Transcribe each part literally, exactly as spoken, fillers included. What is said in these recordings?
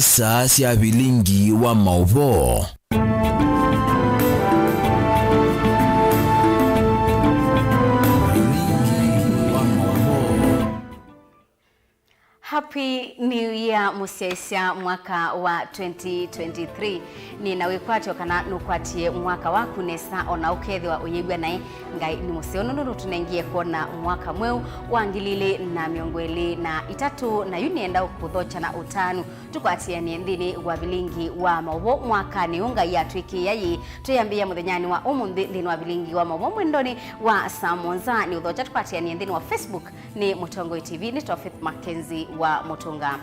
Saa sya vilingi wa maũvoo. Vilingi wa maũvoo. Happy New Year, mũsyaĩĩsya mwaka wa twenty twenty-three. Nĩ na wĩkwatyo kana nũkwatie mwaka waku nesa, o na ũkethĩwa ũyĩw'a naĩ. Ngai nĩ mũseo nũndũ nũtũnengie kwona mwaka mweũ wa ngili ilĩ na mĩongo ĩlĩ na itatũ, na yu nĩenda kũthokya na ũtanu tũkwatĩanĩe nthĩnĩ wa vilingi wa maũvoo mwakanĩ ũũ Ngai atwĩkĩĩa yĩ. Twĩambĩĩa mũthenyanĩ wa ũmũnthĩ nthĩnĩ wa vilingi wa maũvoo mwendonĩ wa saa mũonza. Nĩ ũthokya tũkwatĩanĩe nthĩnĩ wa Facebook nĩ Mũtongoi T V, nĩ Tofith Mackenzie wa Mũtũnga.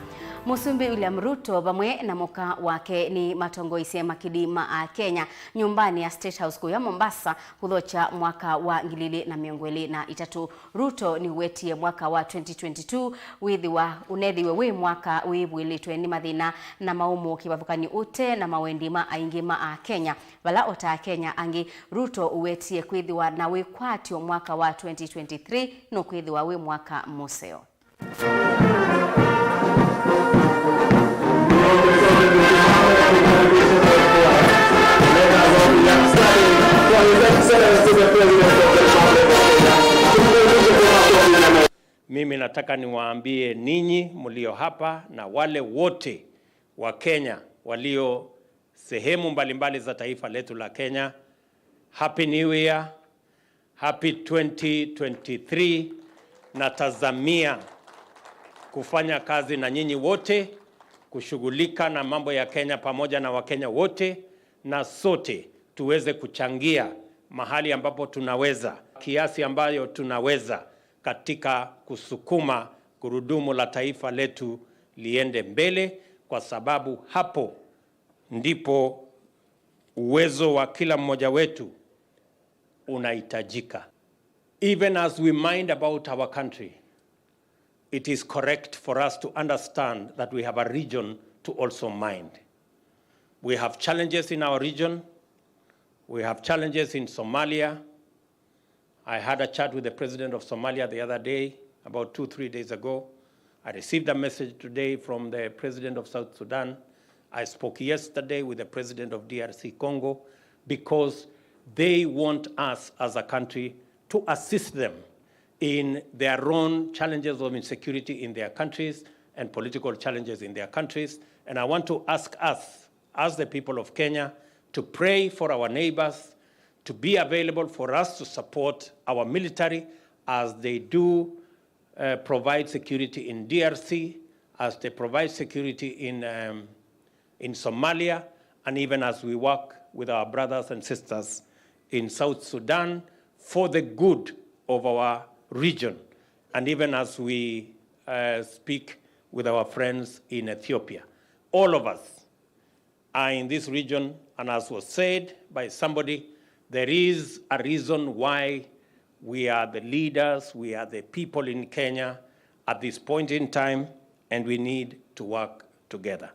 Mũsumbĩ William Ruto vamwe na mũka wake nĩ matongoisye makili ma Akenya nyũmbanĩ ya State House kũya Mombasa kũthokya mwaka wa ngili ilĩ na mĩongo ĩlĩ na itatũ. Ruto nĩũwetie mwaka wa twenty twenty-two wĩthĩwa ũnethĩiwe wĩ mwaka wĩvũĩlĩtwe nĩ mathĩna na maũmũ kĩvathũkany'o ũte na mawendi ma aingĩ ma Akenya. Vala o ta Akenya angĩ, Ruto ũwetie kwĩthĩwa na wĩkwatyo mwaka wa twenty twenty-three nũkwĩthĩwa wĩ mwaka mũseo. Mimi nataka niwaambie ninyi mlio hapa na wale wote wa Kenya walio sehemu mbalimbali za taifa letu la Kenya, Happy New Year, Happy twenty twenty-three. Natazamia kufanya kazi na nyinyi wote, kushughulika na mambo ya Kenya pamoja na Wakenya wote, na sote tuweze kuchangia mahali ambapo tunaweza, kiasi ambayo tunaweza katika kusukuma gurudumu la taifa letu liende mbele, kwa sababu hapo ndipo uwezo wa kila mmoja wetu unahitajika. Even as we mind about our country, it is correct for us to understand that we have a region to also mind. We have challenges in our region. We have challenges in Somalia. I had a chat with the president of Somalia the other day, about two, three days ago. I received a message today from the president of South Sudan. I spoke yesterday with the president of D R C Congo because they want us as a country to assist them in their own challenges of insecurity in their countries and political challenges in their countries. And I want to ask us as the people of Kenya, to pray for our neighbors, to be available for us to support our military as they do, uh, provide security in D R C, as they provide security in, um, in Somalia, and even as we work with our brothers and sisters in South Sudan for the good of our region, and even as we, uh, speak with our friends in Ethiopia. All of us are in this region, and as was said by somebody, there is a reason why we are the leaders, we are the people in Kenya at this point in time, and we need to work together.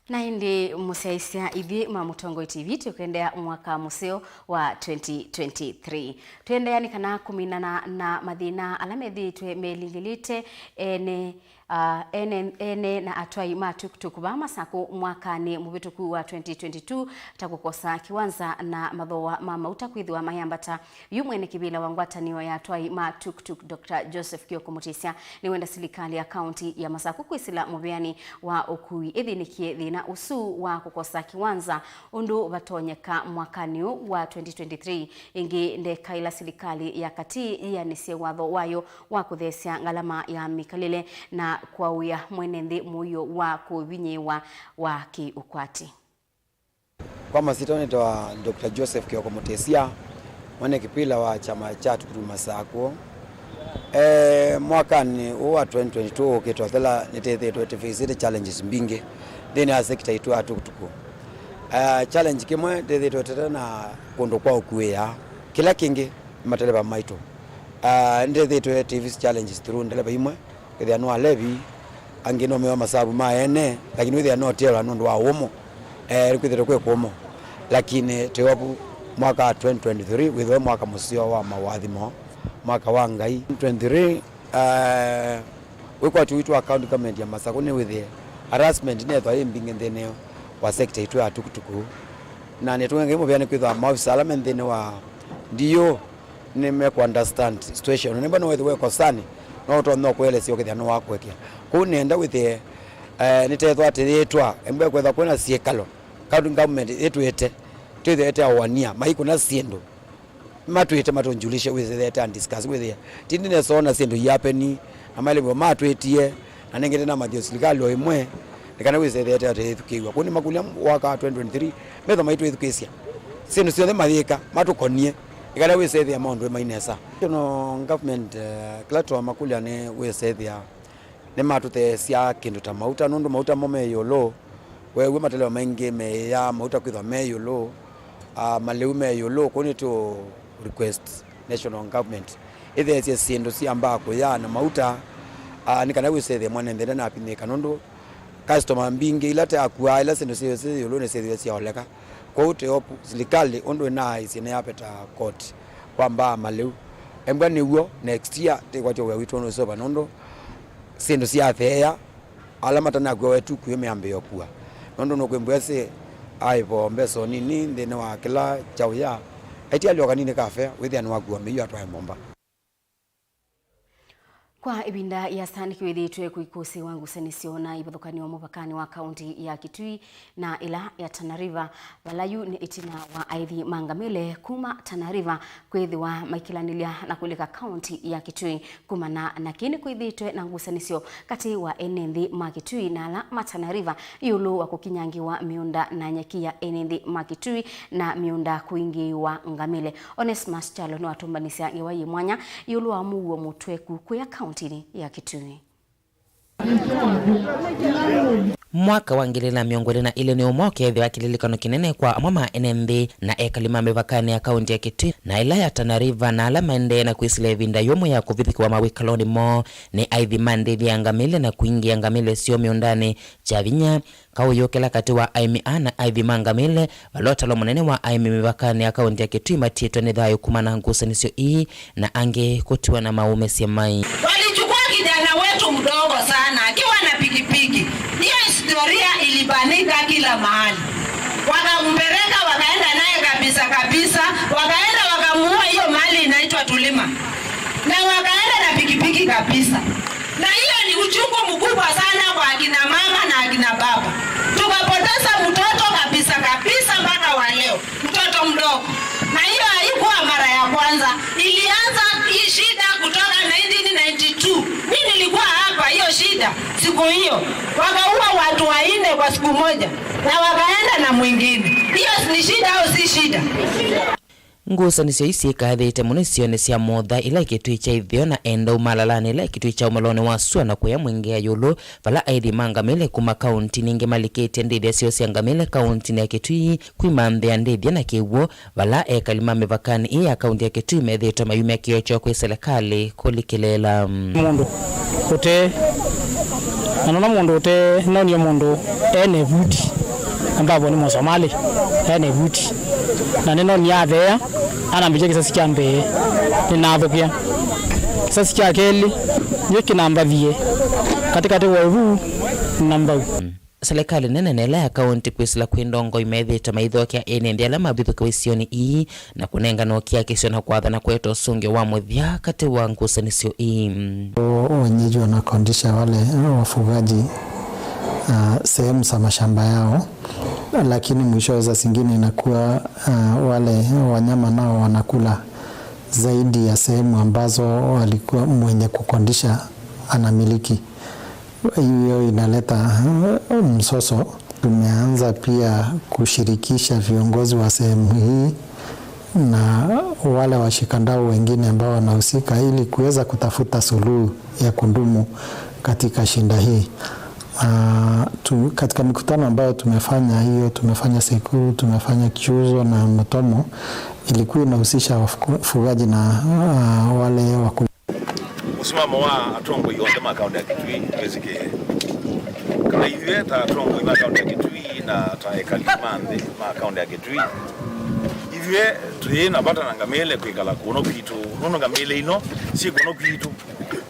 Na ĩndĩ mũsyaĩĩsya, ithyĩ ma Mũtongoi T V tũkũendea mwaka mũseo wa twenty twenty-three. Tũendeea nĩ kana kũminana na mathĩna ala methĩĩtwe melingĩlĩte ene Ah, ene, ene na atwai ma tuktuk vaa Masakũ mwakanĩ mũvĩtũku wa twenty twenty-two ta kũkosa kĩwanza na mathooa ma mauta kwĩthĩwa mayambata. Yu mwene kĩvĩla wa ngwatanĩo ya atwai ma tuktuk, Doctor Joseph Kioko Mutisya, nĩwenda silikalĩ ya kaunti ya Masakũ kwĩsĩla mũvĩanĩ wa ũkui ĩthĩnĩkĩe thĩna ũsu wa kũkosa kĩwanza ũndũ vatonyeka mwakanĩ ũũ wa twenty twenty-three. Ĩngĩ, ndeka ĩla silikalĩ ya katĩ yĩanĩsye watho wayo wa kũtheesya ngalama ya mĩkalĩle na kwaũĩa mwene nthĩ mũio wa kũvinyĩĩwa wa kĩ-ũkwati. Kwa masyĩtwa nĩtawa Doctor Joseph Kioko Mutisya, mwene kĩvĩla wa kyama kya tuktuk Masakũ. Eh, mwakanĩ ũũ wa twenty twenty-two ũkĩte ũthela, nĩtwĩthĩĩtwe tũfĩsĩte challenges mbingĩ nthĩnĩ wa sector itũ ya tuktuk. Eh, challenge kĩmwe, twĩthĩĩtwe tũte na kũndũ kwa ũkuĩa. Kĩla kĩngĩ, nĩ mateleva maitũ. Ah, nĩtwĩthĩĩtwe tũiface challenges through ndeleva imwe, kwĩthĩa no alevi, angĩ no mewa masavu ma ene, lakini wĩthĩa no tela nũndũ wa ũmũ. Eh, kwĩthĩĩtwe kwĩ kũmũ. Lakini twĩovu mwaka wa twenty twenty-three wĩthĩwe mwaka mũseo wa mawathimo, mwaka wa Ngai. Twenty-three, eh, wĩkwatyo witũ wa county government ya Masakũ nĩwĩthĩe harassment nethwa yĩ mbingĩ nthĩnĩ wa sector itũ ya tuktuk. Na nĩtũnenge mũvea nĩ kwĩthwa maofisa ala me nthĩnĩ wa D O nĩmekũ understand situation. Nĩmba no wĩthĩwe kosani, no ũtonya kũelesya ũkethĩa nĩwakũekea. Kwoou nĩenda wĩthĩe, eh, nĩtethwa atĩyĩtwa, embwe kwetha kwĩna syĩkalo, county government ĩtwĩte, twĩthĩe twaũania, maikũna syĩndũ. Matwĩte matũnjulishe wĩsethete and discuss wĩthĩa. Tindi nesoona syĩndũ iapeni, na maelew'o matwĩtie, na nengete na mathio silikalĩ o ĩmwe, nĩ kana wĩsethete atĩyĩthukĩĩw'a. Kwoou nĩmakũlya mwaka wa twenty twenty-three, metho maitwĩthukĩĩsya. Syĩndũ syonthe mayĩka, matũkonie, ĩkala wĩsethĩa maũndũ mai nesa. National government, eh, kĩla twamakũlya nĩ wĩsethĩa nĩmatũtheesya kĩndũ ta mauta, nũndũ mauta mo me ĩũlũ. Weew'a mateleva maingĩ meĩaa mauta kwĩthwa me ĩũlũ, ah, malĩu me ĩũlũ, kwoou nĩtũ request national government ĩtheesye syĩndũ syambaa kũyaa na mauta, ah, nĩ kana wĩsethĩa mwene nthĩ ndanapinĩka, nũndũ customer mbingĩ ila taakuaa, ila syĩndũ syĩ, syĩ ĩũlũ nĩsyĩthĩwe syaoleka. Kwoou tũyovu silikalĩ ũndũ ĩnaaĩsye nĩyapeta koti kwa mbaa malĩu. Embwa nĩw'o next year tĩkwatya wĩa witũ ũnũsova nũndũ syĩndũ syatheea, ala matanakw'a wetu kuĩ meambĩĩa kua. Nũndũ nũkwĩmbwa ĩsĩ aĩvo mbesa o nini nthĩnĩ wa kĩla kyaũya, aitia alyoka nini kafea, wĩthĩa nĩwakua mĩio atwae momba. Kwa ĩvinda yĩasa nĩkwĩthĩĩtwe kũikũsĩwa ngusanĩsyo na ivathũkanĩo mũvakanĩ wa kaunti ya Kitui na ĩla ya Tana River, vala yu nĩ ĩtina wa aĩthi ma ngamĩle kuma Tana River kwĩthĩwa maikĩlanĩlya na kũlika kaunti ya Kitui. Kumana na kĩĩ nĩkwĩthĩĩtwe na ngusanĩsyo katĩ wa ene nthĩ ma Kitui na ala ma Tana River ĩũlũ wa kũkinyangĩwa mĩũnda na nyeki ya ene nthĩ ma Kitui na mĩũnda kũingĩĩwa ngamĩle. Onesmus Kyalo nĩwatũmbanĩsya ngewa yĩ mwanya ĩũlũ wa mũuo mũtweku kũya kauntinĩ ya Kitui. Mwaka wa ngili ilĩ na mĩongo ĩlĩ na ilĩ nĩ ũmwe ũkeethĩwa kĩlilikano kĩnene kwa amwe ma ene nthĩ na ekali ma mĩvakanĩ ya kaunti ya Kitui na ĩla ya Tana River, na ala maendee na kwĩsĩla ĩvinda yũmũ ya kũvithũkĩwa mawĩkalonĩ moo nĩ aĩthi ma ndĩthya ya ngamĩle na kũingĩa ngamĩle syoo mĩũndanĩ kya vinya. Kaũ yũkĩla katĩ wa aĩmi aa na aĩthi ma ngamĩle, vala ũtalo mũnene wa aĩmi mĩvakanĩ ya kaunti ya Kitui matiĩtwe nĩ thayũ kumana na ngusanĩsyo ii na angĩ kũtiwa na maũmĩsye mai. Walichukua kijana wetu mdogo sana akiwa na pikipiki. Hiyo historia ilibandika kila mahali. Wakampeleka, wakaenda naye kabisa kabisa, wakaenda wakamuua hiyo mahali inaitwa Tulima. Na wakaenda na pikipiki kabisa. Na hiyo ni uchungu mkubwa sana kwa akina mama na akina baba. Tukapoteza mtoto kabisa kabisa mpaka wa leo, mtoto mdogo. Na hiyo haikuwa mara ya kwanza. Ilianza hii shida kutoka nineteen ninety-two. Mimi nilikuwa hapa hiyo shida siku hiyo. Wakaua watu wanne kwa siku moja na wakaenda na mwingine. Hiyo ni shida au si shida? Ngusanĩsyo ii syĩkathĩte mũno isionĩ sya Motha, ila ikĩtw'ĩkya itheo na endau malalanĩ, ila ikĩtw'ĩkya ũmalonĩ wa sua na kũya mwingĩa ĩũlũ, vala aĩthi ma ngamĩle kuma kauntinĩ ingĩ malikĩtye ndĩthya syoo sya ngamĩle kauntinĩ ya Kitui kwĩmanthĩa ndĩthya na kĩw'ũ, vala ekali ma mĩvakanĩ ĩĩ ya kaunti ya Kitui methĩĩtwe mayumya kĩoo kyoo kwĩ selekalĩ kũlikĩlĩĩla. Mũndũ ũte, na nona mũndũ ũte, nonie mũndũ ene vuti, ambapo nĩ Mũsomalĩ, ene vuti. Na nĩnonie atheea, anambĩkya kĩsasi kya mbee, nĩnathũkĩa. Kĩsasi kya kelĩ, nĩkyo kĩnambathie, katĩkatĩ wa Ĩvu na Mbau. Silikalĩ nene na ĩla ya kaũntĩ kwĩsĩla kwĩ ndongoi methĩĩtwe maithokea ene nthĩ ala mavithũkĩwe isionĩ ii na kũnengana ũkiakĩsyo na kwathana kũete ũsũngĩo wa mũthya katĩ wa ngusanĩsyo ii. Wenyeji wanakondisha wale wafugaji, ah, sehemu za mashamba yao, lakini mwishowe saa zingine inakuwa, ah, wale wanyama nao wanakula zaidi ya sehemu ambazo walikuwa mwenye kukondisha anamiliki. Hiyo inaleta, eh, mzozo. Tumeanza pia kushirikisha viongozi wa sehemu hii na wale washikadau wengine ambao wanahusika ili kuweza kutafuta suluhu ya kudumu katika shida hii. Ah, tu-, katika mikutano ambayo tumefanya hiyo, tumefanya Sekuru, tumefanya Kiuzo na Mutomo, ilikuwa inahusisha wafuku-, wafugaji na, ah, wale wakulima. Mũsimamo wa atongoi onthe ma kaũntĩ ya Kitui nĩwĩsĩkĩe kana ithyĩ ta atongoi ma kaũntĩ ya Kitui na ta ekali ma nthĩ ma kaũntĩ ya Kitui, ithyĩ twĩ na vata na ngamĩle kwĩkala kũno kwitũ, nũndũ ngamĩle ino syĩ kũno kwitũ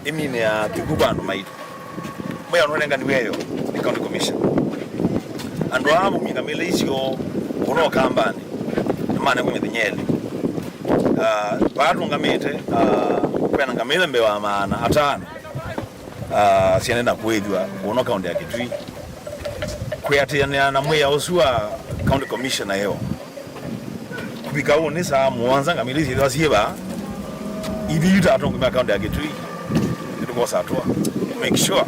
iminĩaa kĩkw'ũ kwa andũ maitũ. Mwĩao nũnenganiwe yo nĩ County Commission. Andũ aa maumie ngamĩle icio kũno Kambanĩ nĩmanengwa mĩthenya ĩlĩ. Ah, vaa tũngamĩte, ah, kwĩna ngamĩle mbee wa maana atano, ah, syaenda kũĩthw'a kũno kaũntĩ ya Kitui. Kwĩatĩanĩa na mwĩao ũsu wa County Commissioner ĩyo, kũvika ũnĩ saa mũonza ngamĩle isyĩthwa syĩ vaa, ithyĩ ta atongoi ma kaũntĩ ya Kitui nĩtũkosa hatua to make sure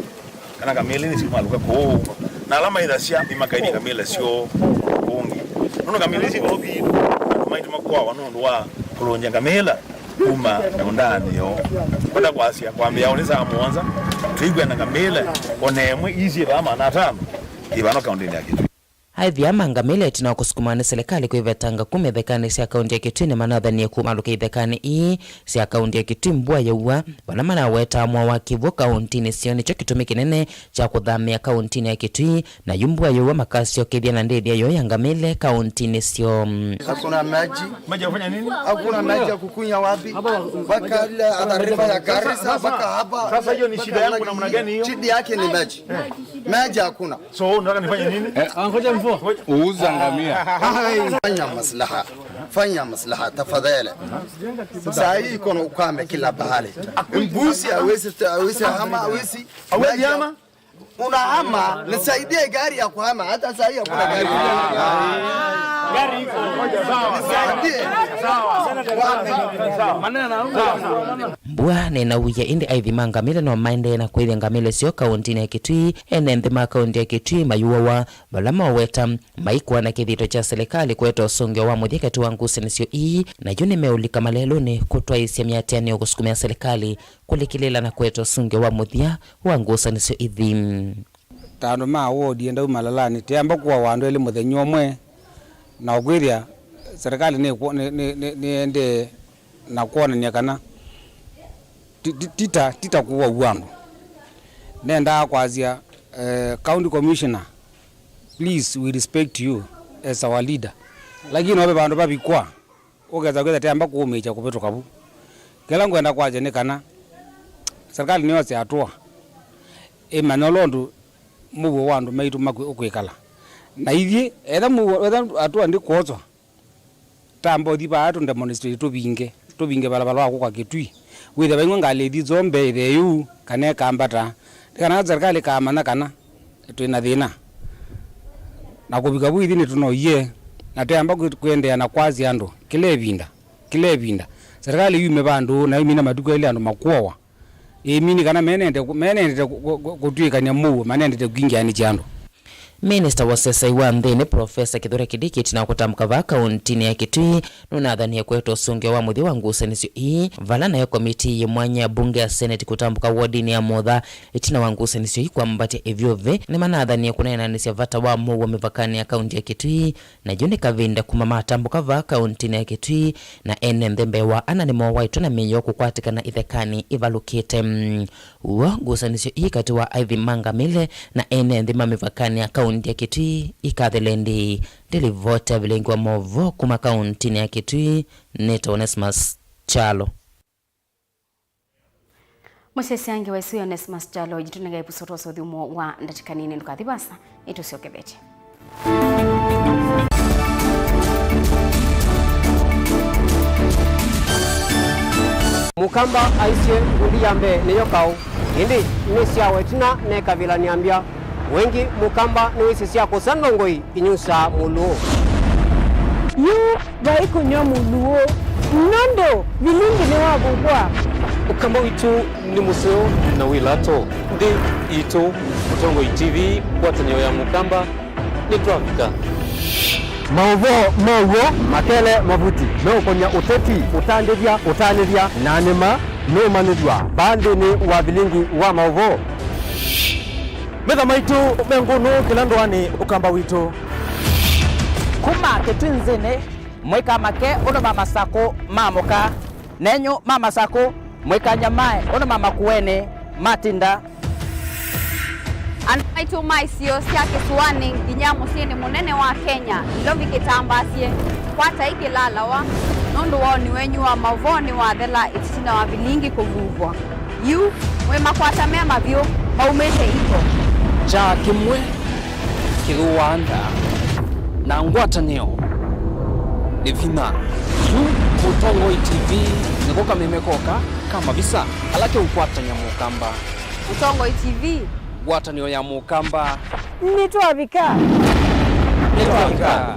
kana ngamĩle nĩsiumalũka kũu, na ala maithasya nĩmakaĩthya ngamĩle syoo kũndũ kũngĩ. Nũndũ ngamĩle isu ivolovi andũ maitũ makwawa nũndũ wa kũlũngya ngamĩla kuma mĩũndanĩ yoo. Kwenda kwasya, kwambĩĩa ũnĩ saa mũonza, tũikwenda ngamĩla o na ĩmwe ii syĩ vaa maana atano yĩ vano kaũntĩnĩ ya Kitui. Aĩthi aa ma ngamĩla ĩtina wa kũsukumawa nĩ silikalĩ kwĩvetanga kuma ithekanĩ sya kaũntĩ ya Kitui nĩmanathanie kumalũka ithekanĩ ii sya kaũntĩ ya Kitui mbua yaua, vala manawetaa mwao wa kĩw'ũ kaũntĩnĩ syoo nĩkyo kĩtumi kĩnene kya kũthamĩa kaũntĩnĩ ya Kitui, na yu mbua yaua makasyokethya na ndĩthya yoo ya ngamĩle kaũntĩnĩ syoo. Hakuna maji. Maji ya kufanya nini? Hakuna maji ya kukunywa wapi? Mpaka ile atharifa ya Garissa mpaka hapa. Sasa hiyo ni shida yangu namna gani hiyo? Shida yake ni maji. Maji hakuna. So, unataka nifanye nini? Eh, ah, ngoja mvua. Uuza ngamia. Fanya maslaha. Fanya maslaha, tafadhali. Saa hii iko na ukame kila pahali. Mbuzi hawezi, hawezi hama, hawezi. Hawezi hama? Unahama, nisaidie gari ya kuhama. Hata saa hii hakuna gari. Gari iko. Sawa. Nisaidie. Sawa. Sawa. Maneno na Mbua nĩnauya, ĩndĩ aĩthi ma ngamĩle no maendee na kũĩthya ngamĩle syoo kaũntĩnĩ ya Kitui. Ene nthĩ ma kaũntĩ ya Kitui mayũawa vala maweta maikũana kĩthito kya silikalĩ kũete ũsũngĩo wa mũthya katĩ wa ngusanĩsyo ii, na yu nĩmeũlika malelũnĩ kũtwaĩĩsya mĩatĩanĩo kũsukumĩa silikalĩ kũlikĩlĩĩla na kũete ũsũngĩo wa mũthya wa ngusanĩsyo ithi. Ta andũ ma wodi enda uma lalanĩ, tĩamba kũawa andũ elĩ mũthenya ũmwe, na ũkwĩthĩa serikali nĩ, nĩ, nĩ, nĩ, nĩendee na kwonany'a kana ti, ti, ti ta, ti ta kũawa andũ. Nendaa kwasya, eh, County Commissioner, please, we respect you as our leader. Lakini no ve vandũ vavikwa, ũkesa kwĩtha tĩamba kũũmĩĩkya kũvĩtũka vu. Kĩla ngwenda kwasya nĩ kana serikali nĩyose atũa ĩmanya ũla ũndũ mũuo wa andũ maitũ makwĩ-, ũkwĩkala. Na ithyĩ, etha mũuo, etha atũa ndĩkwoswa, tamba ũthi vaa tũ demonstrate tũvinge, tũvinge valavala wa kũka Kitui. Wĩthe vaing'we ngalĩ ĩthi Zombe ĩthee yũu, kana ĩkambata. Nĩ kana serikali ĩkamanya kana twĩ na thĩna. Na kũvika vu ithyĩ nĩtũnoie, na twĩamba kwĩ-, kũendeea na kwasya andũ kĩla ĩvinda, kĩla ĩvinda. Serikali yume vandũ, na yumina matukũ elĩ andũ makuowa. Ĩmini kana menende, menendete kũ-, kũ-, kũ-, kũtw'ĩkany'a mũuo, manendete kwingĩanĩsya andũ. Minista wa ũseseĩ wa nthĩnĩ, Profesa Kithure Kindiki, ĩtina wa kũtambũka vaa kaũntĩnĩ ya Kitui, nũnathanie kũete ũsũngĩo wa mũthya wa ngusanĩsyo ii, vala nayo komitii yĩ mwanya ya mbunge ya Senate kũtambũka wodinĩ ya Mutha ĩtina wa ngusanĩsyo ii kwambatya ĩvyũvĩ, nĩmanathanie kũneenanĩsya vata wa mũuo mĩvakanĩ ya kaũntĩ ya Kitui, na yu nĩ kavinda kuma matambũka vaa kaũntĩnĩ ya Kitui, na ene nthĩ mbee wa ana nĩmowaĩtwe na mĩĩ yoo kũkwatĩkana ithekanĩ ivalũkĩte. W'o ngusanĩsyo ii katĩ wa aĩthi ma ngamĩle na ene nthĩ ma mĩvakanĩ ya kaũntĩ ya Kitui ikathele ndĩĩ. Ndĩlivoti ya vilingi wa maũvoo kuma kaũntĩnĩ ya Kitui, nĩtawa Onesmus Kyalo. Mũsyaĩĩsya ngewa ĩsu ya Onesmus Kyalo, ĩtũnengae ĩvuso twosa ũthyũmũo wa ndatĩka nini. Ndũkathi vaasa, nĩtũsyokethetye. Mũkamba aisye, ngundi ya mbee nĩyo kaũ, ĩndĩ nĩ syawa ĩtina nekavĩla nĩambya. Wengĩ Mũkamba nĩwĩsĩ sya kũsa ndongoi inyusaa mũlũũ. Yu vai kũnyw'a mũlũũ, nũndũ vilingi nĩwavuvwa. Ũkamba witũ nĩ mũseo na wĩ lato. Nthĩ yitũ, Mũtongoi T V, ngwatanĩo ya Mũkamba, nĩtwavika. Maũvoo ma w'o, makele mavuti meũkony'a ũteti, ũtandĩthya, ũtanĩthya, na nĩma nũũmanyĩthw'a vaa nthĩnĩ wa vilingi wa maũvoo. Metha maitũ me ngũnũ kĩla ndũanĩ, Ũkamba witũ. Kuma Kĩtwinzĩnĩ, mwĩkamake ũndũ ma Masakũ maamũka, nenyu ma Masakũ, mwĩkanyamae ũndũ ma Makueni matinda. Andũ maitũ ma isio sya kĩsũanĩ nginya mũsyĩnĩ mũnene wa Kenya, Nairobi kĩtambaasye, kwatai kĩlalawa, nũndũ woni wenyu wa maũvoo nĩwathela ĩtina wa vilingi kũvuvwa. Yu, mwĩ makwata me mavyũ maumĩte iko. Kyaa kĩmwe kĩthũaa nda, na ngwatanĩo nĩ vinya. Yu Mũtongoi T V nĩko kameme koka ka mavisa ala keũkwatany'a Mũkamba. Mũtongoi T V. Ngwatanĩo ya Mũkamba. Nĩtwavika. Nĩtwavika.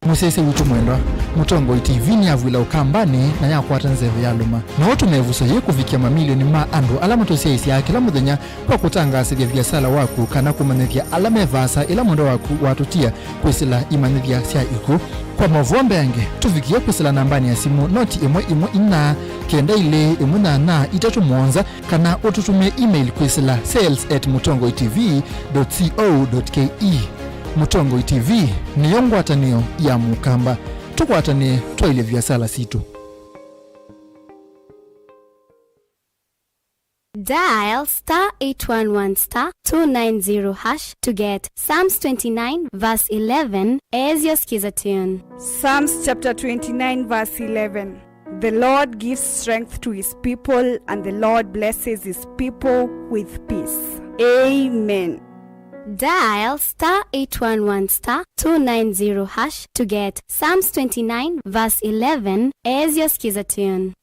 Mũsyaĩĩsya witũ mwendwa, Mũtongoi T V nĩyavw'ĩla Ũkambanĩ na yakwata nzeve ya lũma. No ũtũme ĩvuso yĩĩ kũvikĩa mamilioni ma andũ ala matũsyaĩĩsyaa kĩla mũthenya kwa kũtangaasĩthya viasala waku kana kũmanyĩthya ala me vaasa ĩla mwendwa waku watũtia kwĩsĩla imanyĩthya sya ikw'ũ. Kwa maũvoo mbeange, tũvikĩe kwĩsĩla nambanĩ ya simũ noti ĩmwe ĩmwe inya kenda ilĩ ĩmwe nyanya itatũ mũonza, kana ũtũtũmĩe email kwĩsĩla sales at mũtongoi T V dot co dot K E. Mũtongoi T V nĩyo ngwatanĩo ya Mũkamba. Tũkwatanĩe twaĩlye viasala sitũ. Dial star eight one one star two nine zero hash to get Psalms twenty-nine verse eleven as your skiza tune. Psalms chapter twenty-nine verse eleven. The Lord gives strength to his people, and the Lord blesses his people with peace. Amen. Dial star eight one one star two nine zero hash to get Psalms twenty-nine verse eleven as your skiza tune.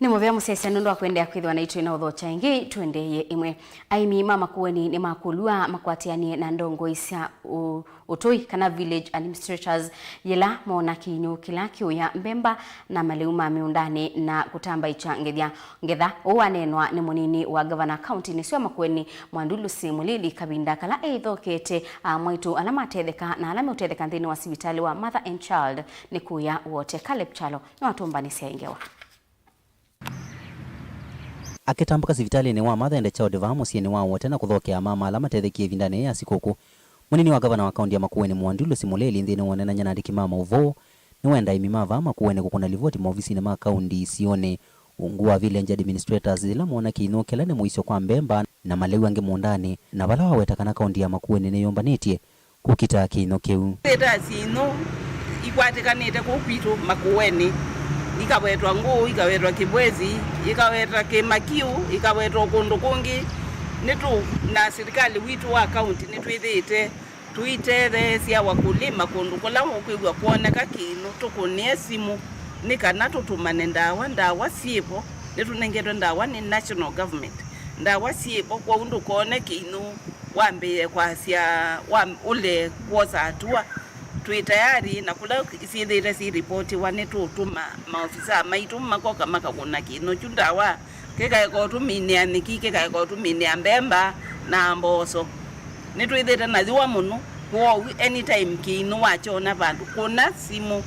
Nĩ mũvea mũsyaĩĩsya nũndũ wa kũendeea kwĩthĩwa naitũ na ũthokya ĩngĩ. Tũendeeye ĩmwe. Aĩmi ma Makueni nĩmakũlw'a makwatĩanĩe na ndongoi sya ũ-, ũtũi kana village administrators yĩla moona kĩinyũ kĩla kĩũya mbemba na malĩu ma mĩũndanĩ na kũtambaĩkya ngethya. Ngetha ũũ waneenwa nĩ mũnini wa ngavana kauntinĩ sya Makueni, Mwandulusi Mulili, kavinda kala eĩthokete amwaitũ ala matetheka na ala meũtetheka nthĩnĩ wa sivitalĩ wa Mother and Child nĩ kũya Wote. Caleb Kyalo nĩwatũmbanĩsya ĩ ngewa. Akĩtambũka sivitalĩnĩ wa Mother and Child vaa mũsyĩnĩ wa Wote na kũthokea amama ala matethekie ĩvindanĩ yĩĩ ya sikũkũ, mũnini wa ngavana wa kaunti ya Makueni, Mwandulusi Mulili, nthĩnĩ wa ũneenany'a na andĩki ma maũvoo, nĩwenda aĩmi ma vaa Makueni kũkũna livoti maovisinĩ ma kaunti isionĩ ungu wa village administrators yĩla moona kĩinyũ kĩla nĩ mũisyo kwa mbemba na malĩu angĩ mũũndanĩ, na vala waweta kana kaunti ya Makueni nĩyũmbanĩtye kũkita kĩinyũ kĩu. Ĩta syĩinyũ ikwatĩkanĩte kũu kwitũ Makueni, ikawetwa Ngũũ, ikawetwa Kĩbwezi, ikawetwa Kĩmakiũ, ikawetwa kũndũ kũngĩ. Nĩtũ na silikalĩ witũ wa kaunti nĩtwĩthĩĩte tũitetheesya wakulima kũndũ kũla ũkwĩw'a kwoneka kĩinyũ, tũkũnĩe simũ nĩ kana tũtũmane ndawa. Ndawa syĩvo, nĩtũnengetwe ndawa nĩ national government. Ndawa syĩvo, kwoou ndũkone kĩinyũ wambĩĩe kwasya wa, ũle kwosa atua. Twĩ tayari, na kũla syĩthĩĩte syĩripotiwa nĩtũũtũma maovisaa maitũ makoka makakũna kĩinyũ kyu ndawa, kĩkaeka ũtũminĩa nyeki, kĩkaeka ũtũminĩa mbemba na mboso. Nĩtwĩthĩte na yũa mũno, kwoou anytime kĩinyũ wakyona vandũ, kũna simũ,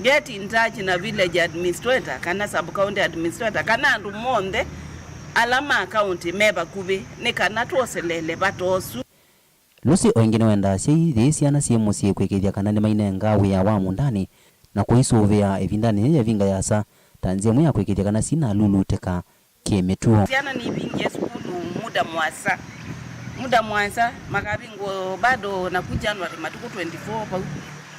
get in touch na village administrator kana sub county administrator kana andũ monthe ala ma kaunti me vakuvĩ, nĩ kana twoseleele vata ũsu. Lucy o ĩngĩ nĩwendaa asyai yĩĩ syana syĩ mũsyĩ kwĩkĩĩthya kana nĩmainengaa wĩa wa mũũndanĩ na kũisũvĩa ĩvindanĩ yĩĩ ya ĩvinga yĩasa ta nzĩa ĩmwe ya kwĩkĩĩthya kana sinalulutĩka kĩ-mĩtuo. Syana nĩivingie sukulu muda mũasa, Muda mũasa makavingũa bado naku January matukũ twenty-four vau.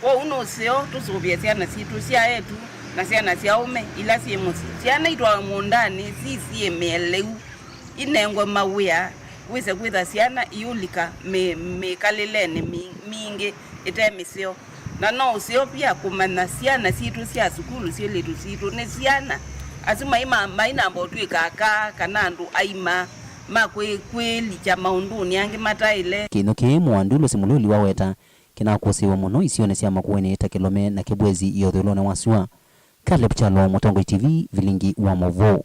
Kwoou nĩ ũseo tũsũvĩe syana sitũ sya eĩtu na syana sya aũme ila syĩ mũsyĩ. Syana itwawe mũũndanĩ sisiĩmĩe lĩu, inengwe mawĩa, wĩse kwĩtha syana iũlika mĩ-, mĩkalĩlenĩ mi-, mingĩ ĩte mĩseo. Na no ũseo pia kũmanya syana sitũ sya sukulu, syĩlĩtu sitũ nĩ syana. Asu mai ma-, mainamba ũtw'ĩka aka kana andũ aima ma kwĩ-, kwĩlikya maũndũnĩ angĩ mataĩle. Kĩnyũ kĩĩ Mũandu Lucy Mũlũli waweta kĩnakũsĩĩwe mũno isionĩ sya Makueni ta Kĩlome na Kĩbwezi ĩũthũĩlonĩ wa sua. Caleb Kyalo, Mũtongoi T V, vilingi wa maũvoo.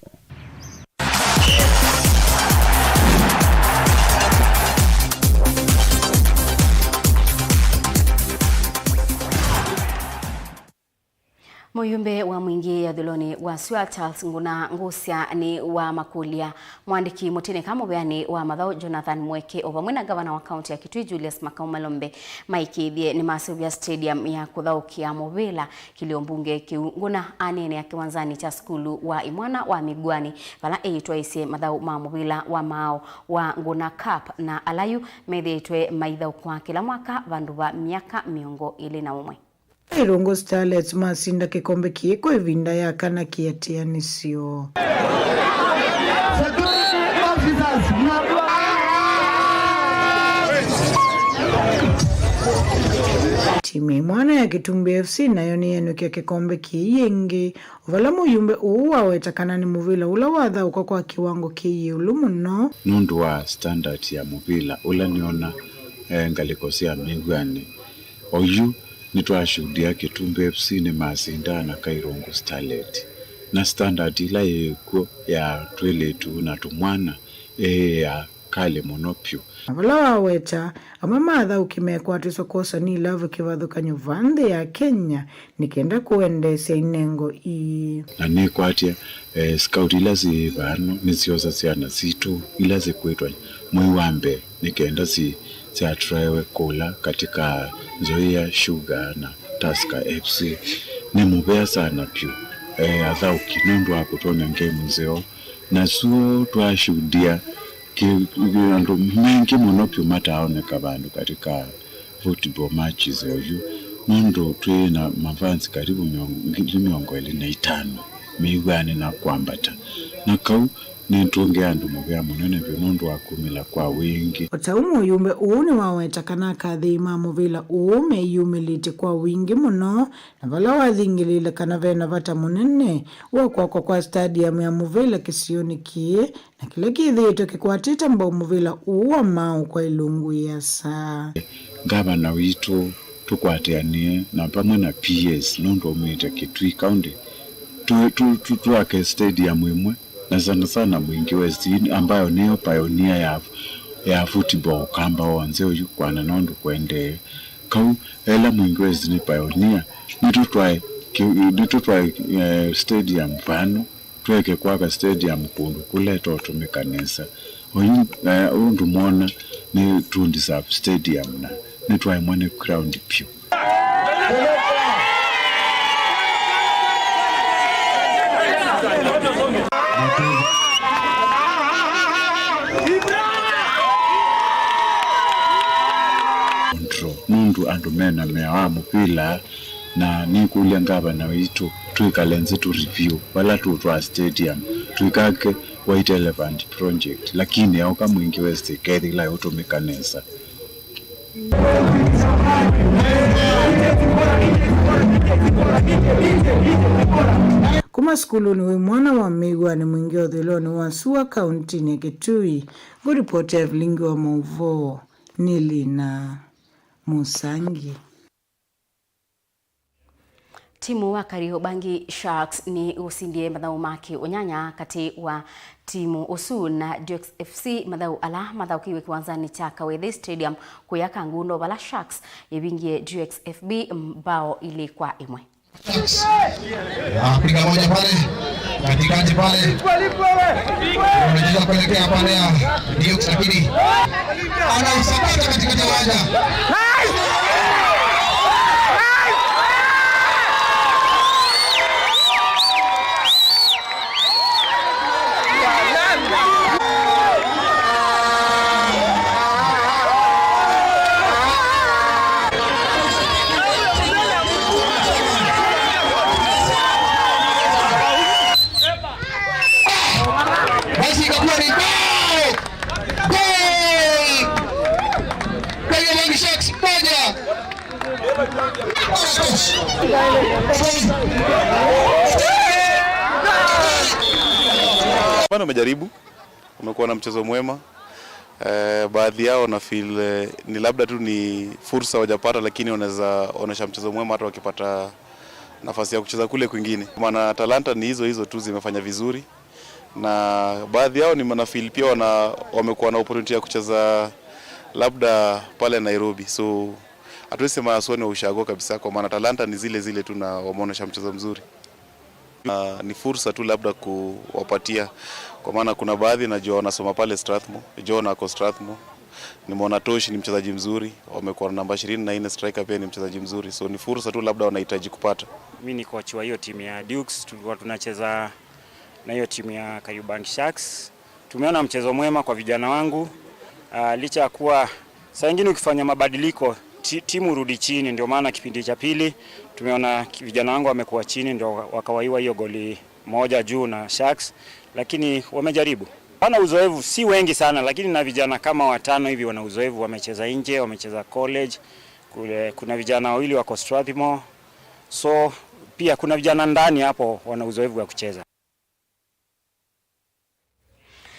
Mũyumbe wa Mwingi ĩũthũĩlonĩ wa sua Charles Nguna Ngũsya nĩ wamakũlya mũandĩki mũtĩnĩka mũveanĩ wa mathaũ Jonathan Mweke o vamwe na ngavana wa kaunti ya Kitui Julius Makau Malombe maĩkĩĩthye nĩmaseũvya stadium ya kũthaũkĩa mũvĩla kĩlio mbunge kĩu. Nguna aneenea kĩwanzanĩ kya sukulu wa imwana wa Mĩguanĩ vala eĩtwaĩsye mathaũ ma mũvĩla wa maaũ wa Nguna Cup, na ala yu methĩĩtwe maithaũkwa kĩla mwaka vandũ va myaka mĩongo ĩlĩ na ũmwe. Irungu Starlets masinda kĩkombe kĩĩ kwa ĩvinda ya kana kĩatĩanĩsyo. Timu ya imwana ya Kĩtumbĩ F C nayo nĩyenũkya kĩkombe kĩĩ yĩngĩ, o vala mũyumbe ũũ waweta kana nĩ mũvĩla ũla wathaũkwa kwa kĩwango kĩ ĩũlũ mũno. Nũndũ wa standard ya mũvĩla ũla nĩona, eh, ngalĩko sya Mĩguanĩ, oyu nĩtwashuhudia Kĩtumbĩ F C nĩmasindaa na Kairungu Starlet, na standard ĩla yĩ kw'o ya twĩlĩtu na tũmwana ĩĩ ya kalĩ mũno vyũ. Na vala waweta, amwe ma athaũki mekwatĩswe kwosa nĩ ilavu kĩvathũkany'o va nthĩ ya Kenya nĩ kenda kũendeesya inengo ii. Na nĩkwatya, eh, scout ila syĩ vano nĩsyosa syana sitũ ila sikwĩtwa mwei wa mbee nĩ kenda si-, syatũraĩwe kũla katika Nzoia Sugar na Tusker F C. Nĩ mũvea sana vyũ, eh, athaũki nũndũ wa kũtwony'a ngemu nzeo. Na sua twashuhudia kĩ-, kĩ-, andũ maingĩ mũno vyũ mataaoneka vandũ katika football matches oyu, nũndũ twĩ na mafans karibu mĩongo, ngili mĩongo ĩlĩ na itano Mĩguanĩ na kwambata. Na kau nĩtũngĩa andũ mũvea mũnene vyũ nũndũ wa kumĩla kwa wingĩ. O ta ũu mũyumbe ũũ nĩwaweta kana akathĩi ma mũvĩla ũũ meyumĩlĩtye kwa wingĩ mũno, na vala wathingĩlĩĩle kana ve na vata mũnene wa kwakwa kwa stadium ya mũvĩla kĩsionĩ kĩĩ, na kĩla kĩthĩĩtwe kĩkwatĩte mbau mũvĩla ũũ wa maaũ kwa ilungu ĩasa. Ngavana witũ tũkwatĩanĩe na vamwe na P S nũndũ aumĩte Kitui County, tũ-, tũ-, tũ-, twake stadium ĩmwe, na sana sana Mwingi West, ambayo nĩyo pioneer ya, ya football Ũkamba w'onthe ũyu kwana nũndũ kũendee. Kau ela Mwingi West nĩ pioneer, nĩtũtwae kĩ-, nĩtũtwae, eh, stadium vano. Tweke kwaka stadium kũndũ kũla ĩtatũmĩka nesa. Oyu, eh, ũndũ mwona nĩ tũ deserve stadium na nĩtwaemwa nĩ ground vyũ. Nũndũ andũ mena mea wa mũvĩla. Na nĩkũlya ngavana witũ twĩkale nzĩ tũ review vala tũtwaa stadium, tũikake White Elephant project, lakini yaũka Mwingi West ĩkethĩla ĩũtũmĩka nesa. Kuma sukulunĩ wĩ mwana wa Mĩguanĩ Mwingi ũthũĩlonĩ wa sua kauntinĩ ya Kitui, ngũripoti ya vilingi wa maũvoo nĩ Lina Mũsangi. Timu wa Kariobangi Sharks nĩ ũsindie mathaũ ma kĩ ũnyanya katĩ wa timu ũsu na Dukes F C, mathaũ ala mathaũkĩiwe kĩwanzanĩ kya Kawethe Stadium kũya Kangundo, vala Sharks ĩvingie Dukes F B mbao ilĩ kwa ĩmwe. Sharks. Ah, piga moja pale. Katikati pale. Anajaribu kuelekea pale ya Dukes, lakini anaisakata katikati ya uwanja. Bado wamejaribu, wamekuwa na mchezo mwema. Eh, baadhi yao na feel, eh, ni labda tu ni fursa wajapata, lakini wanaweza onyesha mchezo mwema hata wakipata nafasi ya kucheza kule kwingine. Maana talanta ni hizo hizo tu, zimefanya vizuri. Na baadhi yao ni mana feel pia wana, wamekuwa na opportunity ya kucheza labda pale Nairobi. So hatuwezi sema haswa ni wa ushago kabisa, kwa maana talanta ni zile zile tu na wameonyesha mchezo mzuri. Na ni fursa tu labda kuwapatia, kwa maana kuna baadhi najua wanasoma pale Strathmore, John ako Strathmore. Nimeona Tosh ni mchezaji mzuri, wamekuwa na namba ishirini na nne striker pia ni mchezaji mzuri. So ni fursa tu labda wanahitaji kupata. Mi ni coach wa hiyo timu ya Dukes, tulikuwa tunacheza na hiyo timu ya Kariobangi Sharks. Tumeona mchezo mwema kwa vijana wangu. Ah, licha ya kuwa saa ingine ukifanya mabadiliko, ti-, timu hurudi chini, ndio maana kipindi cha pili tumeona ki-, vijana wangu wamekuwa chini, ndio wa-, wakawaiwa hiyo goli moja juu na Sharks, lakini wamejaribu. Wana uzoefu si wengi sana, lakini na vijana kama watano hivi wana uzoefu, wamecheza nje, wamecheza college. Kule, kuna vijana wawili wako Strathmore. So pia kuna vijana ndani hapo wana uzoefu wa kucheza.